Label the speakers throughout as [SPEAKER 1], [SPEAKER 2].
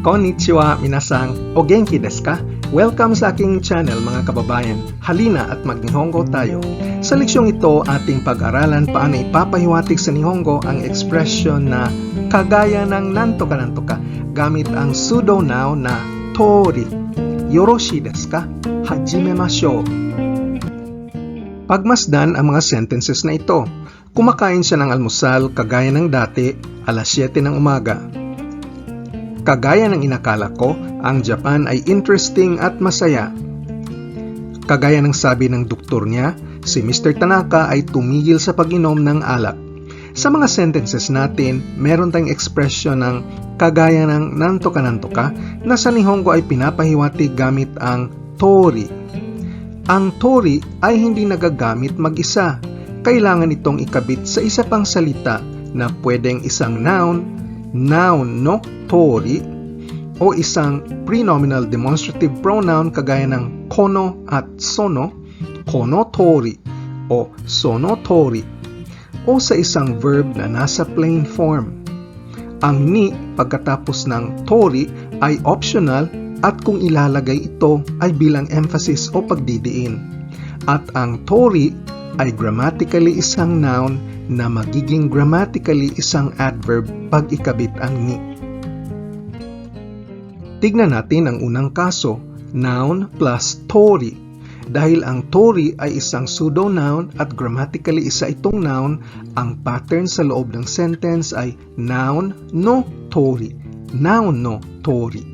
[SPEAKER 1] Konnichiwa minasang, o genki desu ka? Welcome sa aking channel mga kababayan. Halina at mag-Nihongo tayo. Sa leksyong ito, ating pag-aralan paano ipapahiwatig sa Nihongo ang ekspresyon na kagaya ng nantoka-nantoka gamit ang pseudo noun na tori. Yoroshii desu ka? Hajimemashou. Pagmasdan ang mga sentences na ito. Kumakain siya ng almusal kagaya ng dati, alas 7 ng umaga. Kagaya ng inakala ko, ang Japan ay interesting at masaya. Kagaya ng sabi ng doktor niya, si Mr. Tanaka ay tumigil sa pag-inom ng alak. Sa mga sentences natin, meron tayong ekspresyon ng kagaya ng nantoka-nantoka na sa Nihongo ay pinapahiwatig gamit ang tori. Ang tori ay hindi nagagamit mag-isa. Kailangan itong ikabit sa isa pang salita na pwedeng isang noun no tori, o isang prenominal demonstrative pronoun kagaya ng kono at sono, kono tori o sono tori, o sa isang verb na nasa plain form. Ang ni pagkatapos ng tori ay optional at kung ilalagay ito ay bilang emphasis o pagdidiin. At ang tori ay grammatically isang noun na magiging grammatically isang adverb pag ikabit ang ni. Tignan natin ang unang kaso, noun plus tori. Dahil ang tori ay isang pseudo noun at grammatically isa itong noun, ang pattern sa loob ng sentence ay noun no tori. Noun no tori.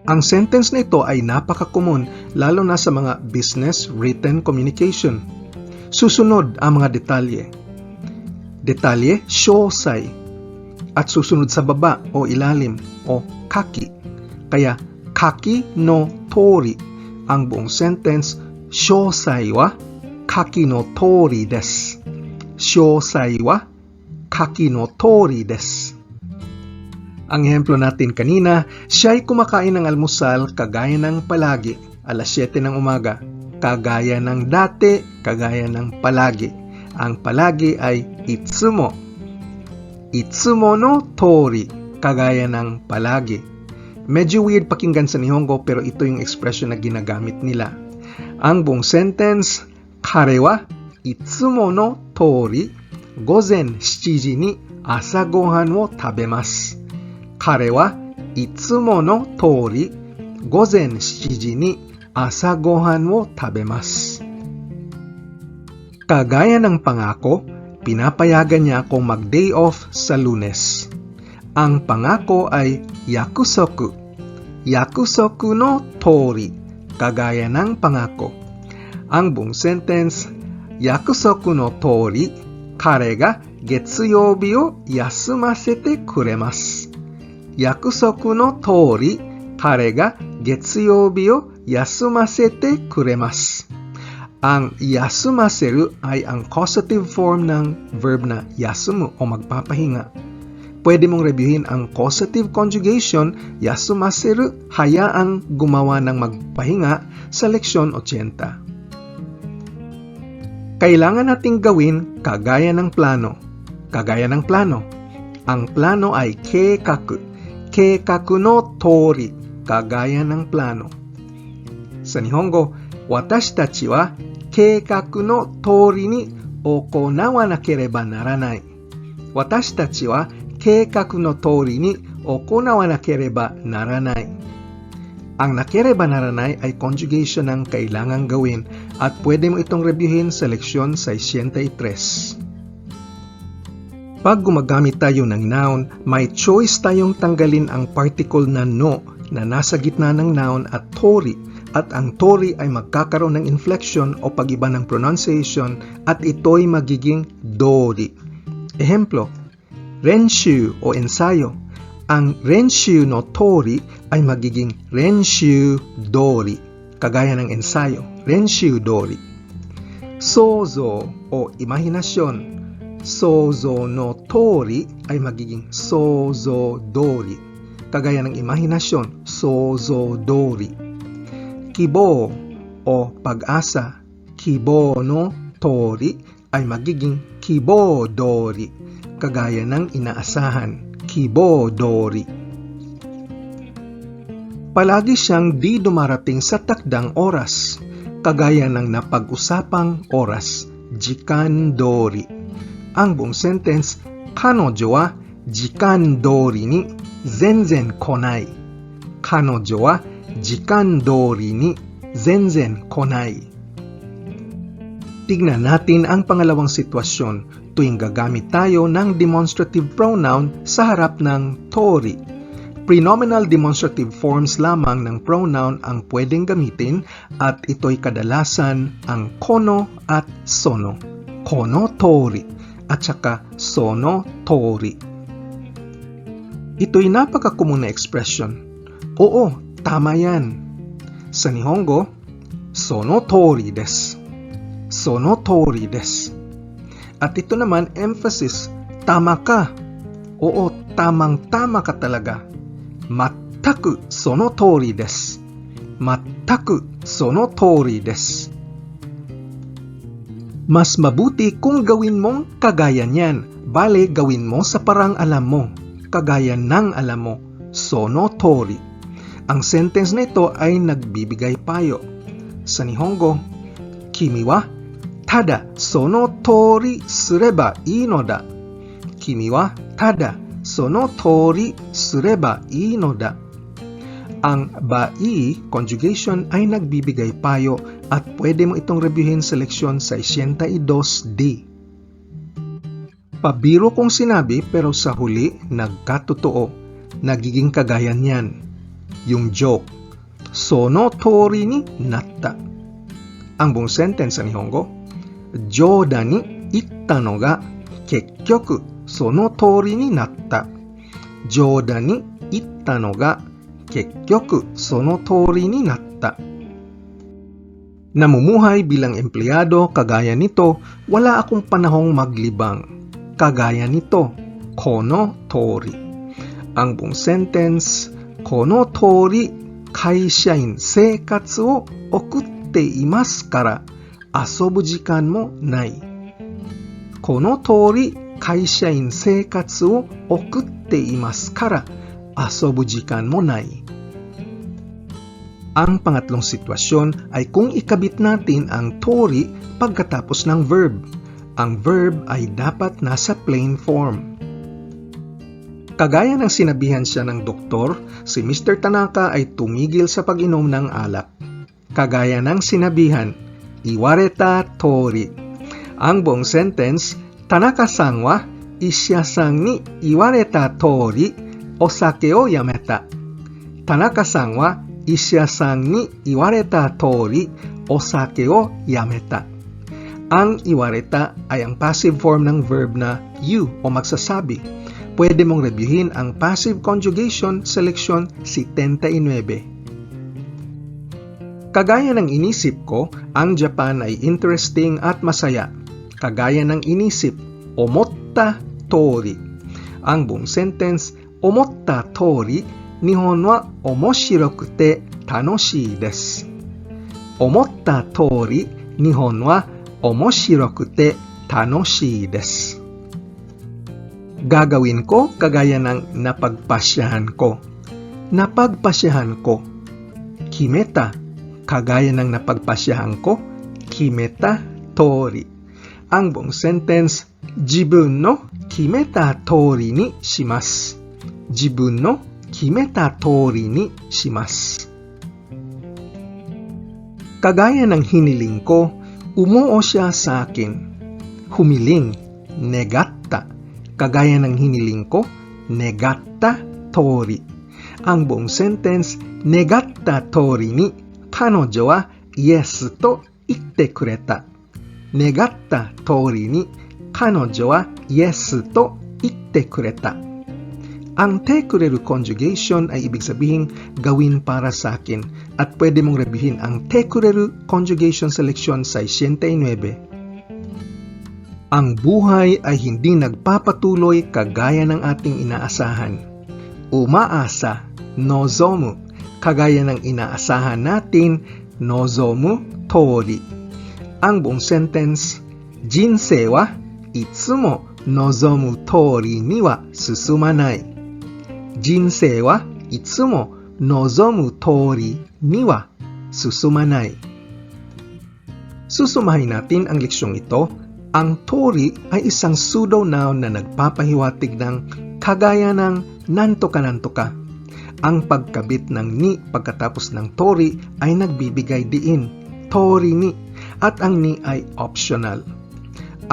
[SPEAKER 1] Ang sentence na ito ay napaka-common lalo na sa mga business written communication. Susunod ang mga detalye. Detalye, shosai. At susunod sa baba o ilalim o kaki. Kaya kaki no tori. Ang buong sentence, shosai wa kaki no tori desu. Shosai wa kaki no tori desu. Ang ehemplo natin kanina, siya'y kumakain ng almusal kagaya ng palagi, alas 7 ng umaga. Kagaya ng dati, kagaya ng palagi. Ang palagi ay itsumo. Itsumo no tori, kagaya ng palagi. Medyo weird pakinggan sa Nihongo pero ito yung expression na ginagamit nila. Ang buong sentence, kare wa itsumo no tori, gozen 7 ji ni asa gohan wo tabemasu. 彼はいつもの通り午前7時に朝ごはんを食べます。Kagaya ng pangako, pinapayagan niya akong mag-day off sa Lunes. Ang pangako ay yakusoku. Yakusoku no tori, kagaya ng pangako. Ang buong sentence, yakusoku no tori, 彼が月曜日を休ませてくれます。約束の通り、彼が月曜日を休ませてくれます。Ang yasumaseru ay ang causative form ng verb na yasumu o magpapahinga. Pwede mong reviewin ang causative conjugation, yasumaseru, hayaang gumawa ng magpahinga sa leksyon 80. Kailangan nating gawin kagaya ng plano. Kagaya ng plano. Ang plano ay keikaku. Keikaku no tori, kagaya ng plano. Sa Nihongo, watashi tachi wa keikaku no tori ni okonawa nakereba naranai. Watashi tachi wa keikaku no tori ni okonawa nakereba naranai. Ang nakereba naranai ay conjugation ng kailangang gawin at pwede mo itong reviewin sa leksyon 63. Pag gumagamit tayo ng noun, may choice tayong tanggalin ang particle na no na nasa gitna ng noun at tori, at ang tori ay magkakaroon ng inflection o pag-iba ng pronunciation at ito'y magiging dori. Ehemplo, renshu o ensayo. Ang renshu no tori ay magiging renshu dori, kagaya ng ensayo, renshu dori. Sozo o imahinasyon. Sozo no tori ay magiging sozo dori, kagaya ng imahinasyon, sozo dori. Kibo o pag-asa, kibo no tori ay magiging kibo dori, kagaya ng inaasahan, kibo dori. Palagi siyang di dumarating sa takdang oras, kagaya ng napag-usapang oras, jikan dori. Ang buong sentence, kanojo wa jikan dori ni zenzen konai. Kanojo wa jikan dori ni zenzen konai. Tignan natin ang pangalawang sitwasyon tuwing gagamit tayo ng demonstrative pronoun sa harap ng tori. Prenominal demonstrative forms lamang ng pronoun ang pwedeng gamitin at ito'y kadalasan ang kono at sono. Kono tori at saka sono tori. Ito'y napaka-common na expression. Oo, tama yan. Sa Nihongo, sono tori desu. Sono tori desu. At ito naman, emphasis, tama ka. Oo, tamang-tama ka talaga. Mattaku sono tori desu. Mattaku sono tori desu. Mas mabuti kung gawin mong kagaya niyan. Bale, gawin mo sa parang alam mo. Kagaya ng alam mo. Sono tori. Ang sentence na ito ay nagbibigay payo. Sa Nihongo, kimi wa tada sono tori sureba ii no da. Kimi wa tada sono tori sureba ii no da. Ang bai conjugation ay nagbibigay payo at pwede mo itong reviewin sa leksyon 62D. Pabiro kong sinabi pero sa huli nagkatotoo. Nagiging kagayan yan. Yung joke, sono tori ni natta. Ang buong sentence sa Nihongo, joda ni itta no ga kekkyoku sono tori ni natta. Joda ni itta no ga kekkyoku sono tori ni natta. Namumuhay bilang empleyado kagaya nito, wala akong panahong maglibang. Kagaya nito, kono tori. Ang buong sentence, kono tori kaishain seikatsu o okutte imasu kara asobu jikan mo nai. Kono tori kaishain seikatsu o okutte imasu kara asobu jikan mo nai. Ang pangatlong sitwasyon ay kung ikabit natin ang tori pagkatapos ng verb. Ang verb ay dapat nasa plain form. Kagaya ng sinabihan siya ng doktor, si Mr. Tanaka ay tumigil sa pag-inom ng alak. Kagaya ng sinabihan, iwareta tori. Ang buong sentence, Tanaka-san wa isya-san ni iwareta tori osake o yameta. Tanaka-san wa isya-san ni iwareta tori osake o yameta. Ang iwareta ay ang passive form ng verb na you o magsasabi. Pwede mong reviewin ang passive conjugation sa leksyon 79. Kagaya ng inisip ko, ang Japan ay interesting at masaya. Kagaya ng inisip, omotta tori. Ang buong sentence, omotta tori, Nihon wa omoshirokute tanoshii desu. Omotta tori, Nihon wa omoshirokute tanoshii desu. Gagawin ko kagaya ng napagpasyahan ko. Napagpasyahan ko. Kimeta, kagaya ng napagpasyahan ko. Kimeta tori. Ang buong sentence, jibun no kimeta tori ni shimasu. Jibun no kimeta tori ni shimasu. Kagaya ng hiniling ko, umuo siya sa akin. Humiling, negatta. Kagaya ng hiniling ko, negatta tori. Ang buong sentence, negatta tori ni kanojo wa yes to itte kureta. Negatta tori ni kanojo wa yes to itte kureta. Ang te kureru conjugation ay ibig sabihin gawin para sa akin at pwede mong reviewin ang te kureru conjugation sa leksyon 69. Ang buhay ay hindi nagpapatuloy kagaya ng ating inaasahan. Umaasa, nozomu, kagaya ng inaasahan natin, nozomu tori. Ang buong sentence, jinsei wa itsumo nozomu tori ni wa susumanai. Jinsei wa itsumo nozomu tori ni wa susumanai. Susumahin natin ang leksyong ito. Ang tori ay isang pseudo-noun na nagpapahiwatig ng kagaya ng nantoka-nantoka. Ang pagkabit ng ni pagkatapos ng tori ay nagbibigay diin, tori ni, at ang ni ay optional.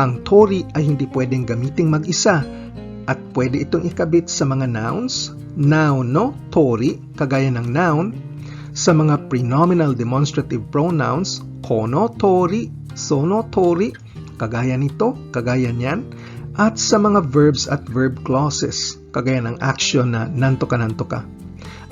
[SPEAKER 1] Ang tori ay hindi pwedeng gamiting mag-isa at pwede itong ikabit sa mga nouns, noun no tori, kagaya ng noun, sa mga prenominal demonstrative pronouns, kono tori, sono tori, kagaya nito, kagaya niyan, at sa mga verbs at verb clauses, kagaya ng action na nantoka-nantoka.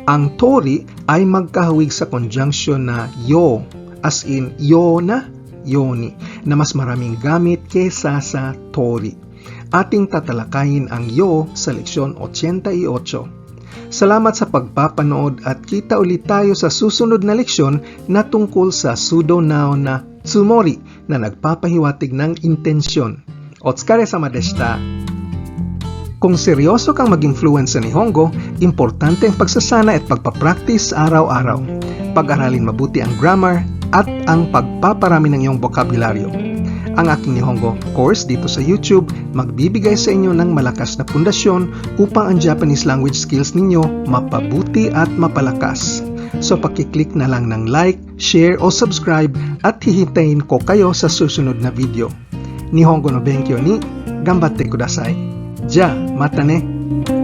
[SPEAKER 1] Ang tori ay magkahawig sa conjunction na yo, as in yo na, yoni, na mas maraming gamit kesa sa tori. Ating tatalakayin ang yo sa leksyon 88. Salamat sa pagpapanood at kita ulit tayo sa susunod na leksyon na tungkol sa pseudo-noun na tsumori na nagpapahiwatig ng intensyon. Otsukare-sama deshita! Kung seryoso kang maging fluent sa Nihongo, importante ang pagsasana at pagpapractice araw-araw. Pag-aralin mabuti ang grammar at ang pagpaparami ng iyong bokabularyo. Ang aking Nihongo course dito sa YouTube magbibigay sa inyo ng malakas na pundasyon upang ang Japanese language skills ninyo mapabuti at mapalakas. So pakiclick na lang ng like, share o subscribe at hihintayin ko kayo sa susunod na video. Nihongo no benkyou ni gambatte kudasai. Ja, mata ne!